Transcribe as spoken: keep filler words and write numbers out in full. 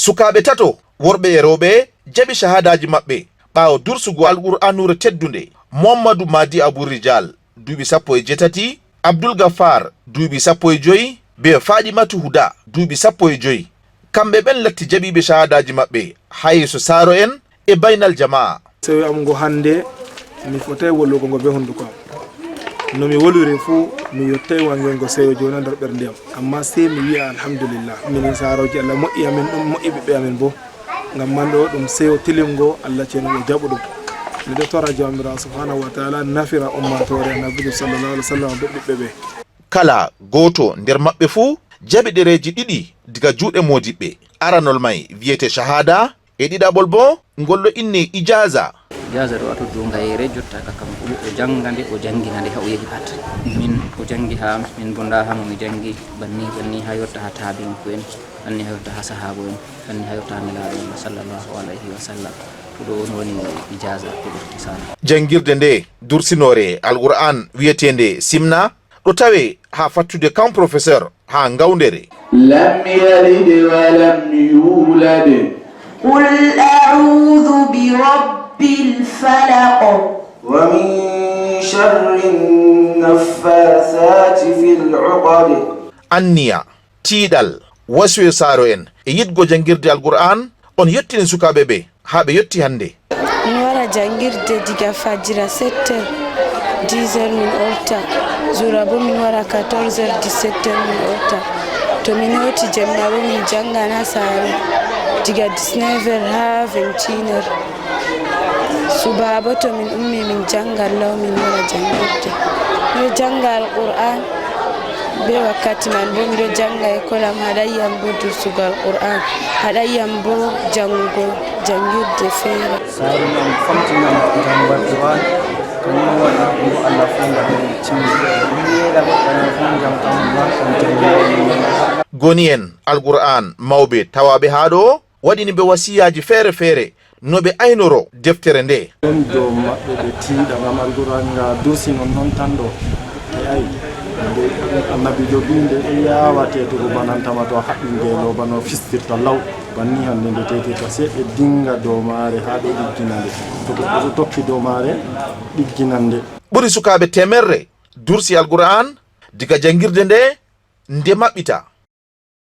Sukaaɓe tato, worɓe e rewɓe, jaɓi cahaadaaji maɓɓe ɓaawo dursugo Alqur'aanuure teddunde. Muhammadu Mahdi Abu Rijal, duuɓi sappo e jeetati, Abdul Gaffar, duuɓi sappo e joy, be Faaɗimatu Huda, duuɓi sappo e joy. Kamɓe ɓen latti jaɓiiɓe cahaadaaji maɓɓe haa yeeso saaro en e baynal jamaa. Seyo am ngo hannde, mi fotaay wolugo ngo be hunnduko am. No mi woliri fuu, mi yottaay wanngeengo seyo jooni nder ɓernde am. Ammaa sey mi wi'a, "Alhamdulillah, minin saarooji Allah moƴƴi amin, ɗum moƴƴi ɓiɓɓe amin boo." Ngam man ɗo ɗum seyo tilimngo, Allah ceniiɗo jaɓuɗum. Miɗo tora Jawmiraawo Subhaanahu wa Ta'ala nafira ummaatoore Annabiijo sallallahu alaihi wasallam be ɓiɓɓe ɓe. Kala gooto nder maɓɓe fuu jaɓi ɗereeji ɗiɗi diga juuɗe moodiɓɓe. Aranol may wi'ete cahaada, e ɗiɗaɓol boo ngol ɗo inne ijaaza. Ijaaza ɗo a toddu ngayre jotta ka kanko o jannga nde, o janngina nde haa o yehi pat. Min o janngi haa min boo ndaa haa mo mi janngi banni, banni haa yotta haa taabi'inko'en, banni haa yotta haa sahaabo'en, banni haa yotta haa Nelaaɗo Allah sallallahu alayhi wa sallam. Ko ɗo on woni ijaaza ko ɓurti sano. Janngirde nde dursinoore Alqur'aan wi'eteende Simna ɗo tawe haa fattude Camp Professeur haa Ngawndere. لم يلد ولم يولد. قل أعوذ برب الفلق. ومن شر النفاثات في العقد. Anniya, tiiɗal, wasiyoo saaro en e yiɗgo janngirde Alqur'aan, on yottini sukaaɓe ɓe haa ɓe yotti hannde. Min wara janngirde diga fajira sept heures, dix heures min orta. Zuura boo min wara quatorze heures, dix-sept heures min orta. To min hawti jemma boo min janngan haa saare diga dix-neuf heures haa vingt et une heures. Subaa boo to min ummi min janngan law min wara janngirde. Miɗo jannga Alqur'aan. Be wakkati man boo miɗo jannga e kolam, haɗaay yam boo dursugo Alqur'aan, haɗaay yam boo janngugo janngirde feere. Saare am famtinam ngam barke Qur'aan, kanjum waɗi ɗum Allah fuu ngam mi timmi. Mi yeeɗa goɗɗo fuu ngam kanjum ma, kanjum janngi. Goni'en Alqur'aan mawɓe tawaaɓe haa ɗo waɗini ɓe wasiyaaji feere-feere no ɓe aynoro deftere nde. Ɗon dow maɓɓe ɓe tiiɗa ngam Alqur'aan nga dursi non non tan ɗo. E ay, nde Annabi jogi nde e yaawa teetugo bananta ma to a haɓɓi ngeelooba no fistirta law. Banni hannde nde teetirta, sey ɓe dinga dow maare haa ɓe ɗiggina nde. To goɗɗo ɗo tokki dow maare, ɗigginan nde. Ɓuri sukaaɓe teemerre dursi Alqur'aan diga janngirde nde nde maɓɓita.